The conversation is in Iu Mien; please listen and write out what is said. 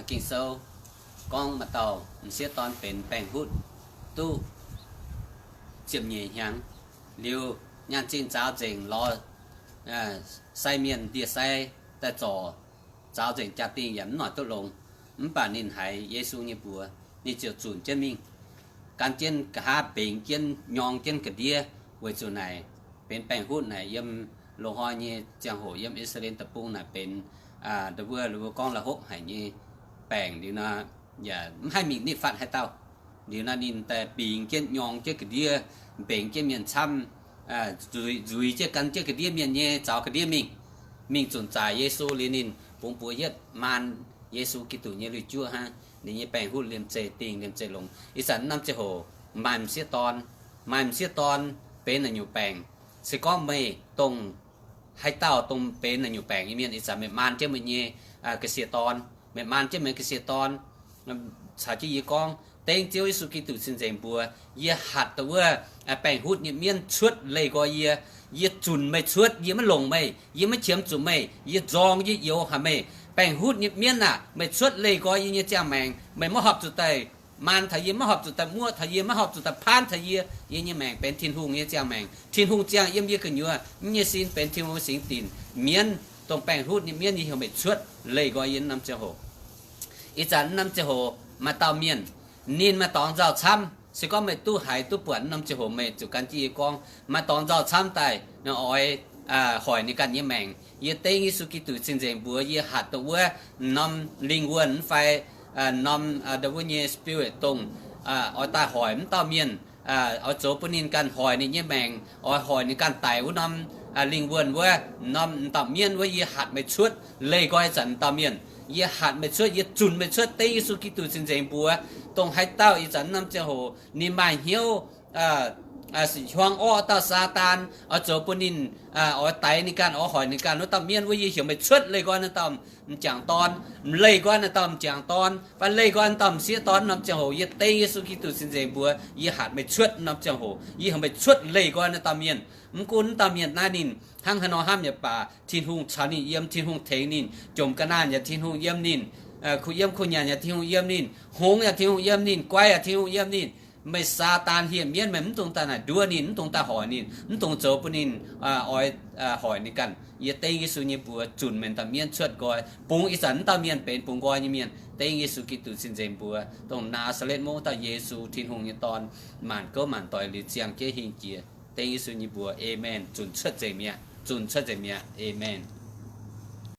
Ging-Sou gorngv maaih dauh m'sieqv dorn benx baengh hutv duqv ziepc nyeic hnyangx liuz, nyaanh zingh zaaux nzengc lorz sai mienh ndie-sai daaih zorc, zaaux nzengc jaa-dingh yaac mv noic duqv longx. Mv baac ninh haiz Yesu nyei mbuox, ninh ziouc zunc jienv mingh. Gan jienv nqa'haav mbengx jienv nyorng jienv ga'ndiev weic zuqc naaic benx baengh hutv naaic yiem loz-hnoi nyei ziangh hoc yiem I^saa^laa^en Deic-Bung naaic benx, aa, ndau wuov, wuov gorngv la'hopv haic nyei baengc liuz nor, yaac mv haih mingh nitv fatv haaix dauh. Liuz nor ninh daaih mbingx jienv nyorng jienv ga'ndiev, mbengx jienv mienh camv, nzuiz, nzuiz jienv gan jienv ga'ndiev mienh nyei, zaux ga'ndiev mingh, mingh zunc zaaic Yesu liuz ninh bungx buoz hietv maan Yesu Giduc nyei lui-juoqv hnangv. Ninh nyei baengh hutv liemh zeih dingh, liemh zeih longx. Ih zanc norm ziangh hoc maaih m'sieqv dorn, maaih m'sieqv dorn benx naaic nyungc baengc. Se gorngv meih dongh haaix dauh dongh benx naaic nyungc baengc nyei mienh, ih zanc meih maan jienv meih nyei ga'sie dorn, meih maan jienv meih ga'sie dorn caux jienv yie gorngv, Dengv Ziouv Yesu Giduc cing-nzengc mbuox, yie hatc dongh wuov baengh hutv nyei mienv cuotv leih nqoi yie. Yie zunc meih cuotv, yie maiv longc meih, yie maiv qiemx zuqc meih, yie nzorng yie youx haic meih. Baengh hutv nyei mienv aah, meih cuotv leih nqoi yie nyei ziangh maengc, meih maiv horpc zuqc daaih maan taux yie, maiv horpc zuqc daaih muoqv taux yie, maiv horpc zuqc daaih paanv taux yie. Yie nyei maengc benx Tin-Hungh nyei ziangh maengc. Tin-Hungh ziangh yiem yie gu'nyuoz, yie nyei sin benx Tin-Hungh nyei singx dinc. Mienv, dongh baengh hutv nyei mienv, yie heuc meih cuotv leih nqoi yie norm ziangh hoc. Ih zanc norm ziangh hoc maaih dauh mienh, ninh maaih dorngx nzauh camv. Se gorngv meih duqv haiz duqv buatc norm ziangh hoc meih ziouc gan jienv yie gorngv. Maaih dorngx nzauh camv daaih, ninh oix hoic ninh ganh nyei maengc. Yie dengv Yesu Giduc cing-nzengc mbuox, yie hatc dongh wuov norm lingh wuonh mv fai norm ndau wuov nyei spirit dongh oix daaih hoic mv dauh mienh, oix zoux bun ninh ganh hoic ninh nyei maengc, oix hoic ninh ganh daic wuov norm lingh wuonh wuov, norm dauh mienv wuov, yie hatc meih cuotv leih nqoi ih zanc dauh mienh. Yie hatc meih cuotv, yie zunc meih cuotv, dengv Yesu Giduc cing-nzengc mbuox. Dongh haaix dauh ih zanc norm ziangh hoc ninh maaih hnyouv hiuang orqv dauh Saadaan oix zoux bun ninh, oix daix ninh ganh, oix hoic ninh ganh wuov dauh mienv wuov, yie heuc meih cuotv leih nqoi naaiv dauh m'jangc dorn, leih nqoi naaiv dauh m'jangc dorn, fai leih nqoi naaiv dauh m'sieqv dorn norm ziangh hoc, yie dengv Yesu Giduc cing-nzengc mbuox, yie hatc meih cuotv norm ziangh hoc, yie heuc meih cuotv leih nqoi naaiv dauh mienh. Mv gunv wuov dauh mienh naaiv ninh hnangv haaix nor hnamv yaac baac, Tin-Hungh caux ninh yiem, Tin-Hungh tengx ninh, jomc ga'naanh yaac Tin-Hungh yiem ninh, kuh yiem kuh nyanc yaac Tin-Hungh yiem ninh, hngongx yaac Tin-Hungh yiem ninh, guai yaac Tin-Hungh yiem ninh. Meih Saadaan hieh mienv, meih mv dungx daaih naaic nduov ninh, mv dungx daaih hoic ninh, mv dungx zoux bun ninh oix hoic ninh ganh. Yie dengv Yesu nyei mbuox zunc meih dauh mienv cuotv nqoi, bungx ih zanc wuov dauh mienh benx bungx nqoi nyei mienh. Dengv Yesu Giduc cing-nzengc mbuox, dongh Naa^saa^letv Mungv dauh Yesu, Tin-Hungh nyei Dorn, maanc gouv maanc doic liuz ziangh jienv hingh jiex. Dengv Yesu nyei mbuox, aamen. Zunc cuotv nzengc mi'aqv, zunc cuotv nzengc mi'aqv, aamen.